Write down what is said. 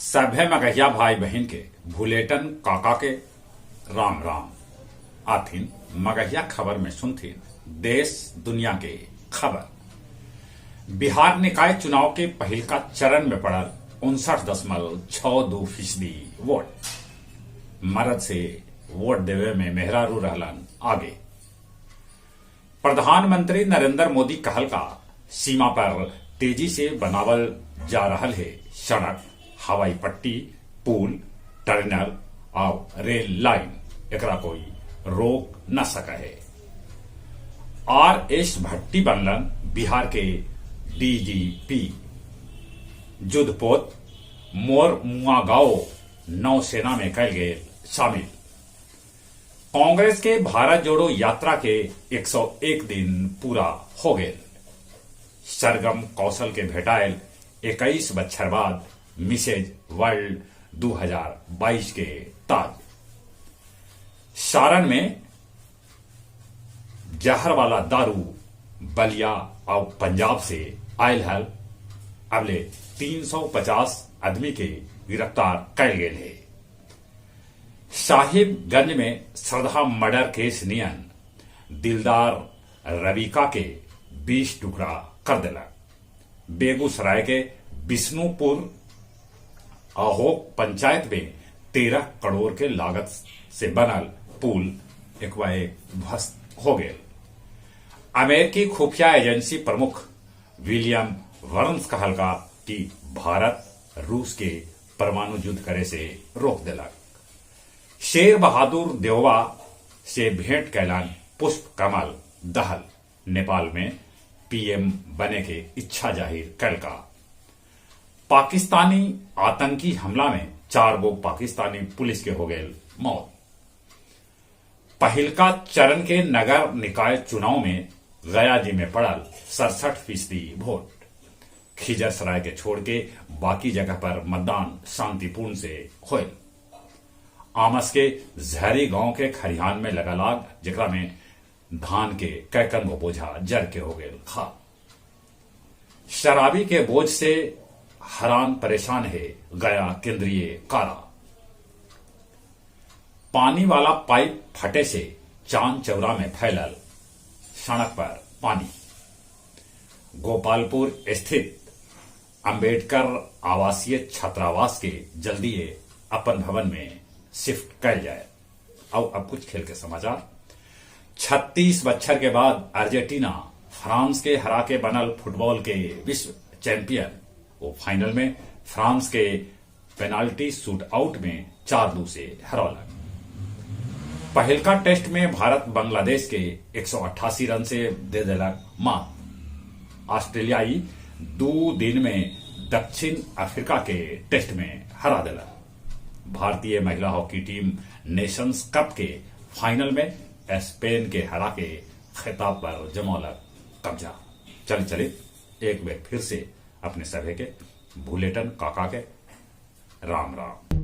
सभे मगहिया भाई बहिन के भुलेटन काका के राम राम। आथिन मगहिया खबर में सुनथिन देश दुनिया के खबर। बिहार निकाय चुनाव के पहिलका चरण में पड़ल 59.62% वोट। मरद से वोट देवे में मेहरारू रहलन आगे। प्रधानमंत्री नरेंद्र मोदी कहल का सीमा पर तेजी से बनावल जा रहल हे सड़क, हवाई पट्टी, पुल, टर्मिनल आउ रेल लाइन। एकरा कोई रोक न सक हे। आर एस भट्टी बनलन बिहार के डीजीपी। युद्धपोत मोरमुआगाओ नौसेना में कैल गेल शामिल। कांग्रेस के भारत जोड़ो यात्रा के 101 दिन पूरा हो गेल। सरगम कौशल के भेटायल 21 बच्छर बाद मिसेज वर्ल्ड 2022 के ताज। सारण में जहर वाला दारू बलिया और पंजाब से आयल हल। अबले 350 आदमी के गिरफ्तार कैल गेल हे। साहिबगंज में श्रद्धा मर्डर केस नियन दिलदार रविका के 20 टुकड़ा कर देलक। बेगूसराय के विष्णुपुर अहोक पंचायत में 13 करोड़ के लागत से बनल पुल एकबाएक ध्वस्त हो गेल। अमेरिकी खुफिया एजेंसी प्रमुख विलियम बर्न्स कहलका कि भारत रूस के परमाणु युद्ध करे से रोक देलक। शेर बहादुर देउबा से भेंट कैलान पुष्प कमल दहल नेपाल में पीएम बने के इच्छा जाहिर कैलका। पाकिस्तानी आतंकी हमला में 4 गो पाकिस्तानी पुलिस के हो गए मौत। पहिलका चरण के नगर निकाय चुनाव में गया जी में पड़ल 67% वोट। खिजरसराय के छोड़ के बाकी जगह पर मतदान शांतिपूर्ण से होयल। आमस के जहरी गांव के खरिहान में लगल आग, जेकरा में धान के कैकन गो बोझा जर के हो गए खा। शराबी के बोझ से हरान परेशान है गया केंद्रीय कारा। पानी वाला पाइप फटे से चांद चौरा में फैलल सड़क पर पानी। गोपालपुर स्थित अंबेडकर आवासीय छात्रावास के जल्दी अपन भवन में शिफ्ट कैल जाए। और अब कुछ खेल के समाचार। 36 बच्छर के बाद अर्जेंटीना फ्रांस के हरा के बनल फुटबॉल के विश्व चैंपियन। वो फाइनल में फ्रांस के पेनाल्टी शूट आउट में 4-2 से हरौलक। पहिलका टेस्ट में भारत बांग्लादेश के 188 रन से दे देलक मात। ऑस्ट्रेलियाई 2 दिन में दक्षिण अफ्रीका के टेस्ट में हरा देलक। भारतीय महिला हॉकी टीम नेशंस कप के फाइनल में स्पेन के हरा के खिताब पर जमौलक कब्जा। चले चले एक बार फिर से अपने सभे के भुलेटन काका के राम राम।